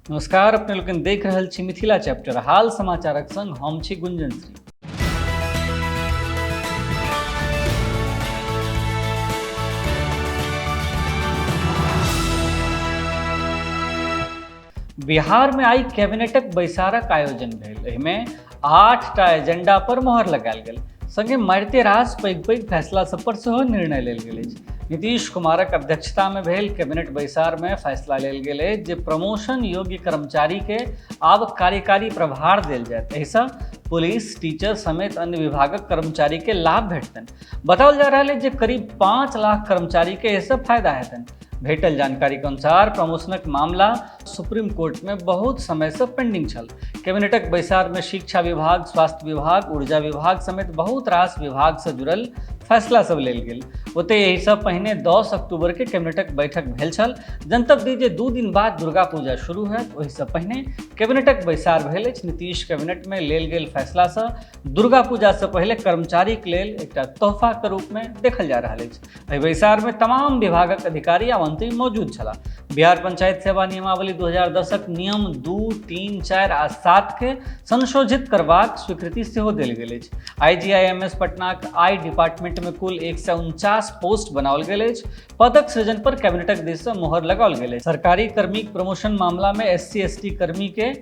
नमस्कार, अपने लोकनि देख रहल छी मिथिला चैप्टर हाल समाचारक संग हम छी गुंजन श्री। बिहार में आई कैबिनेटक बैसारक आयोजन भेल। एहिमे 8टा एजेंडा पर मोहर लगायल गेल, संगे मारिते रास पैघ पैघ फैसला सब पर सेहो निर्णय लेल गेल अछि। नीतीश कुमारक अध्यक्षता में भेल कैबिनेट बैसार में फैसला लेल गेल अछि जे प्रमोशन योग्य कर्मचारी के आब कार्यकारी प्रभार देल जायत। एहिसँ पुलिस, टीचर समेत अन्य विभागक कर्मचारी के लाभ भेटतनि। बताओल जा रहल अछि जे करीब 5 लाख कर्मचारी के एहिसँ फायदा हेतनि। भेटल जानकारी के अनुसार प्रमोशनक मामला सुप्रीम कोर्ट में बहुत समय से पेंडिंग छल। कैबिनेटक बैसार में शिक्षा विभाग, स्वास्थ्य विभाग, ऊर्जा विभाग समेत बहुत रास विभाग से जुड़ल फैसला सब लेल गेल। ओतहि एहिसँ पहिने 10 अक्टूबर के कैबिनेटक बैठक भेल छल। जनतब दी जे 2 दिन बाद दुर्गा पूजा शुरू होयत, ओहिसँ पहिने कैबिनेटक बैसार भेल अछि। नीतीश कैबिनेट में लेल गेल फैसला से दुर्गा पूजा से पहिले कर्मचारी के लेल एकटा तोहफा के रूप में देखल जा रहल अछि। एहि बैसार में तमाम विभागक अधिकारी आ मंत्री मौजूद छलाह। बिहार पंचायत सेवा नियमावली 2010क नियम 2, 3, 4 आ 7 के संशोधित करबाक स्वीकृति सेहो देल गेल अछि। आईजीआईएमएस पटनाक आई डिपार्टमेंट में कुल 149 पोस्ट बनाओल गेल अछि। पदक सृजन पर कैबिनेटक दिस से मोहर लगाओल गेल अछि। सरकारी कर्मीक प्रमोशन मामला में एससी एसटी कर्मी के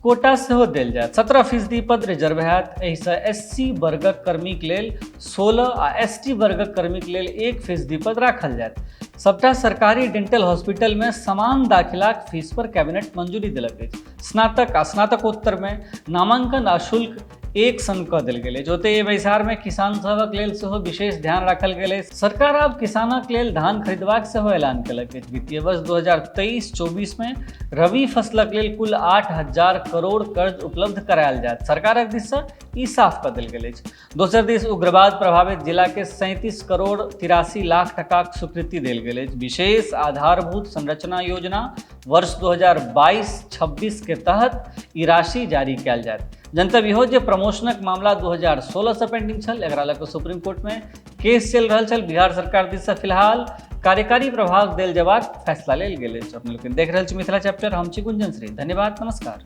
कोटा सेहो देल जायत। 17% पद रिजर्व होयत। एहिसँ एससी वर्गक कर्मीक लेल 16 आ एसटी वर्गक कर्मीक लेल 1% पद राखल जायत। सबटा सरकारी डेंटल हॉस्पिटल में समान दाखिलाक फीस पर कैबिनेट मंजूरी देलक अछि। स्नातक आ स्नातकोत्तर में नामांकन आ शुल्क एक सन कऽ देल गेल अछि। ओतहि एहि बैसार में किसान सभक लेल सेहो विशेष ध्यान राखल गेल अछि। सरकार आब किसानक लेल धान खरीदबाक सेहो ऐलान केलक अछि। वित्तीय वर्ष 2023-24 में रबी फसलक लेल कुल 8000 करोड़ कर्ज उपलब्ध करायल जायत। सरकारक दिस सँ ई साफ कऽ देल गेल अछि। दोसर दिस उग्रवाद प्रभावित जिला के 37 करोड़ 83 लाख टकाक स्वीकृति देल गेल अछि। विशेष आधारभूत संरचना योजना वर्ष 2022-26 के तहत ई राशि जारी कयल जायत। जनतब इहो जे प्रमोशनक मामला 2016 से पेंडिंग छल। एकरा लऽ कऽ सुप्रीम कोर्ट में केस चलि रहल छल। बिहार सरकार दिस से फिलहाल कार्यकारी प्रभाव देल जयबाक फैसला लेल गेल अछि। अपने लोकनि देख रहल छी मिथिला चैप्टर, हम छी गुंजन श्री। धन्यवाद, नमस्कार।